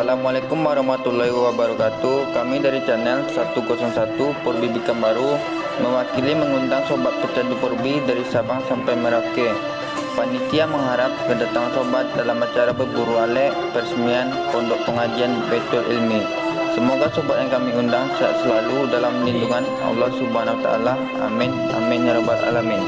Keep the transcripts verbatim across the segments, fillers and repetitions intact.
Assalamualaikum warahmatullahi wabarakatuh. Kami dari channel satu kosong satu Purbi Pekanbaru mewakili mengundang sobat pecandu Purbi dari Sabang sampai Merauke. Panitia mengharap kedatangan sobat dalam acara berburu alek peresmian Pondok Pengajian Baitul Ilmi. Semoga sobat yang kami undang sehat selalu dalam lindungan Allah Subhanahu wa Taala. Amin, amin ya rabbal alamin.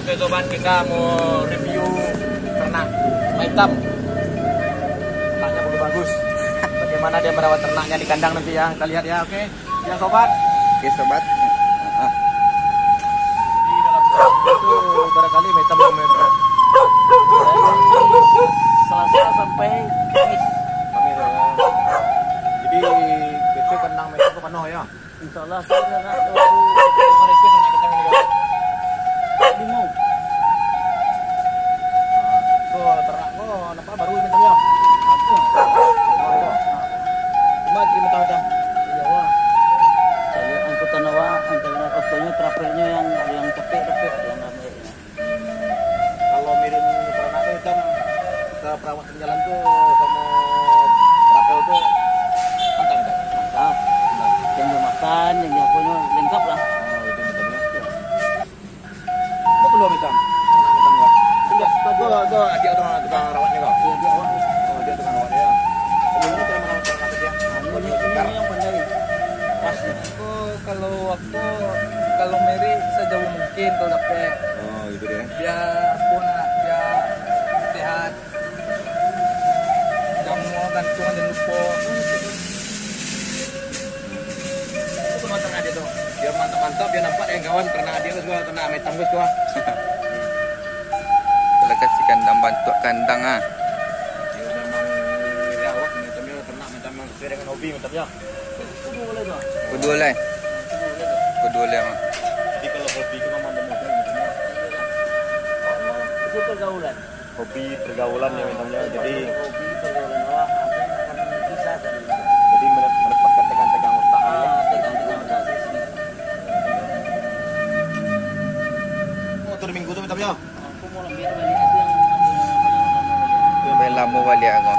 Oke sobat, kita mau review ternak maitam. Ternaknya bagus-bagus. Bagaimana dia merawat ternaknya di kandang nanti ya, kita lihat ya, oke. Ya sobat. Oke sobat. Ah. Jadi dalam sehari itu berapa kali maitam namanya? Dari Selasa sampai Kamis. Kamis ya. Jadi besok kandang maitam itu penuh ya. Insya Allah saya nak waktu mereka nak datang ini kan. Lima. Tuh ternak kau nampak baru macam ya. Aku. Cuma kirim tahu dah. Iya wah. Saya angkutan awak, angkutan awak, pokoknya travelnya yang ada yang capek, capek, ada yang ramai. Kalau mirin ternak tu macam kita perawatan jalan tu sama travel tu mantap tak? Mantap. Nah. Yang dia makan, yang dia apunyo lengkap lah. Oh, itu macam ni. Kau keluar macam ternak macam ni. Sudah, tu, tu, tu, adik tu tukang rawatnya kau. Iya, dia awak. Oh, dia tukang rawat dia. Kamu ni cara merawat ternak dia. Anu, ini, ini yang pandai. Pas ni. Aku kalau waktu, kalau meri sejauh mungkin kalau dapat. Oh, Kawan, ternak dia tu sudah, ternak metang tu sudah. Kalau kasih kandang, bantuak kandang ah. Dia memang milik awak, macam dia ternak macam sesuai dengan hobi macam dia. Kedua lah. Kedua lah, Mak. Jadi kalau hobi tu memang ada modal macam dia. Itu pergaulan. Hobi pergaulan ya, memangnya. Jadi hobi pergaulan awak, apa yang akan bisa tadi. Jadi mele-, melepaskan tegang-tegang otak. Ah, tegang-tegang otak. Motor minggu tu, minta punya. Aku mau lambek balik, aku yang, aku yang, aku yang lama balik. Yang paling lama balik aku.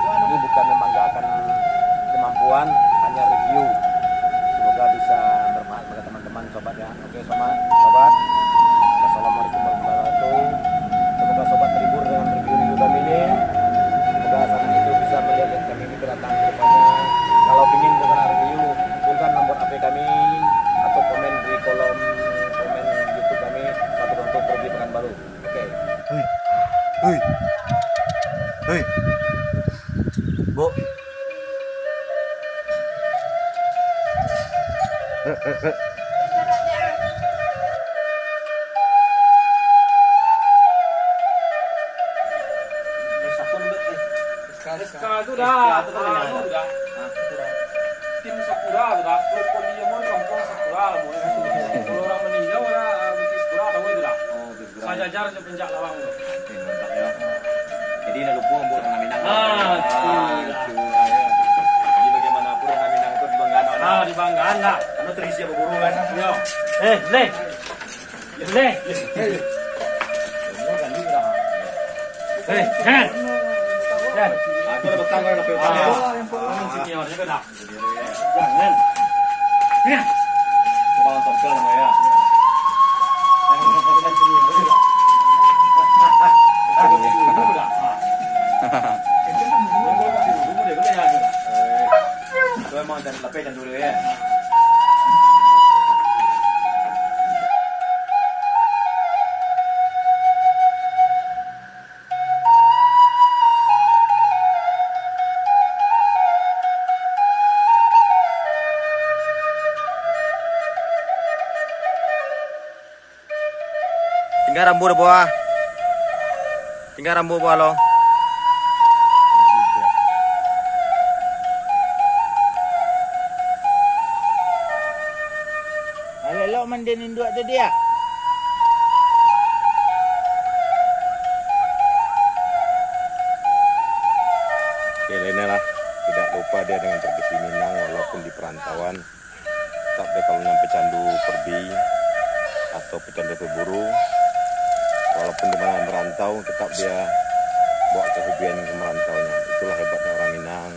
Ini bukan membanggakan kemampuan, hanya review. Semoga bisa bermanfaat pada teman-teman, sobat ya. Oke, sobat, sobat. Assalamualaikum warahmatullahi wabarakatuh. Semoga sobat terhibur dengan review-review kami ini. Semoga sanak itu bisa melihat kami ini kedatangan ke depannya. Kalau ingin dengar review, hubungkan nomor H P kami atau komen di kolom komen YouTube kami, Satu Kampung Pergi Pekanbaru. Oke. Hei. Hei. Hei. Bok. S K tu dah. S K tu dah. Ah, anu tu dah. Ah, Sakura. Tim Sakura tu dah. Kalau kau di Jamur, kampung Sakura lah, boleh kan? Kalau orang meninggal, orang, ah, Bukit Sakura, tahu itu dah. Oh, Bukit Sakura. Sajajar je pencak lawang tu. Eh, mantap ya. Jadi, nak lupa buat Ranah Minang. Ah, ah, betul lah. Betul lah, ya. Jadi, bagaimanapun Ranah Minang tu dibanggakan, ah, dibanggakan lah. Karena terisi apa burung kan? Yo. Eh, leh. Leh. Hei, Hen. Hen. Aku ada petang kan, ada petang ya. Ah, senior juga dah. Jangan. Hen. Kepala tongkol nama ya. Itu emang dan lapeh dan dulu ya. Tingga rambu di bawah. Tingga rambu bawah lo. Elok-elok mandi induak tu, Diak. Oke, lainnya lah. Tidak lupa dia dengan tradisi Minang walaupun di perantauan. Tetap dia kalau nang pecandu perbi atau pecandu peburu, walaupun di mana merantau, tetap dia bawa kehobian ke merantaunya. Itulah hebatnya orang Minang.